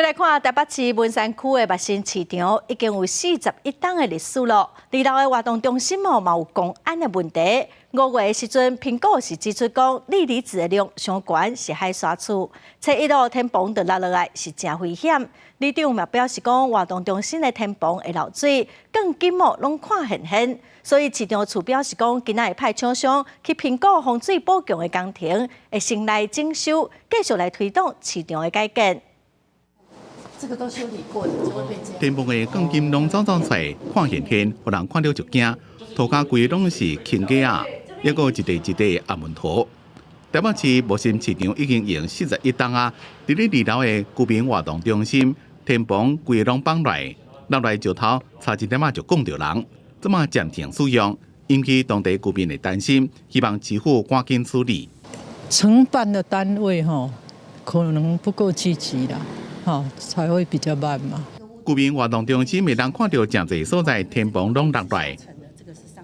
閣來看台北市文山區的木心市場，已經有41冬的歷史囉。二樓的活動中心哦，嘛有工安的問題。5月的時陣，評估是指出講，鋰離子的量傷懸，是海沙厝。初一路天棚就落落來，是誠危險。里長嘛表示講，活動中心的天棚會漏水，鋼筋哦攏看現現。所以市場處表示講，今仔會派廠商去評估防水補強的工程，會先來整修，繼續來推動市場的改建。這個都修理過的，就會變這樣。天棚的鋼筋攏走走出來，看現現，予人看著就驚。塗跤規攏是坑仔仔，抑閣一塊一塊阿門塗。台北市木心市場已經用41冬啊，佇咧二樓的居民活動中心，天棚規個攏放來，落來石頭差一點仔就摃著人。這馬暫停使用，引起當地居民的擔心，希望市府趕緊處理。承辦的單位吼，可能不夠積極啦。吼，才會比較慢嘛。居民活動中心會當看著誠濟所在天棚攏落來，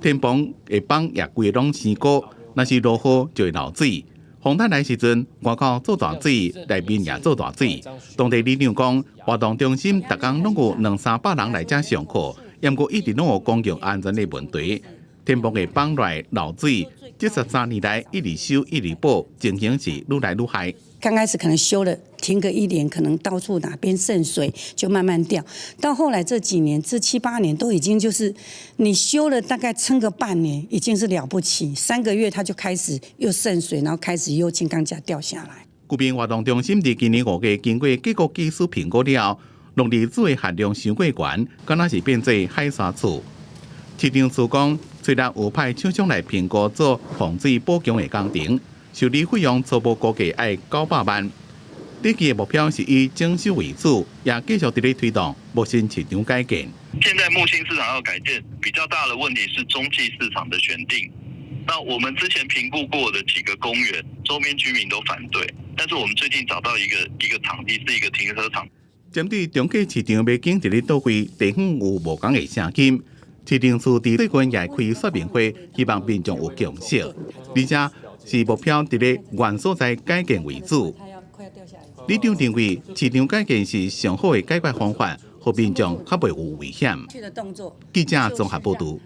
天棚的板也規個攏生菇，若是落雨就會漏水。風台來時陣，外口做大水，內面也做大水。當地里長講，活動中心逐工攏有兩三百人來遮上課，毋過一直攏有公共安全的問題。天棚的板來漏水，這13年來一直修一直補，情形是愈來愈害。剛開始可能修了，停個一年，可能到處哪邊滲水就慢慢掉。到後來這幾年，這七八年都已經就是你修了大概撐個半年，已經是了不起。3個月它就開始又滲水，然後開始又輕鋼架掉下來。居民活動中心佇今年5月經過結構技師評估了後，鋁離子的含量傷過懸，敢若是變做海沙厝。市場處講，雖然有派廠商來評估做防水補強的工程，修理費用初步估計愛900萬。短期的目標是以整修為主，也繼續佇咧推動木心市場改建。現在木心市場要改建，比較大的問題是中繼市場的選定。那我們之前評估過的幾個公園，周邊居民都反對，但是我們最近找到一個場地，是一個停車場。針對中繼市場欲興佇咧佗位，地方有無仝的聲音。市政處佇最近也開說明會，希望民眾有共識，而且是目標佇咧原所在改建為主。里長認為市場改建是上好的解決方法，予民眾較袂有危險。記者綜合報導。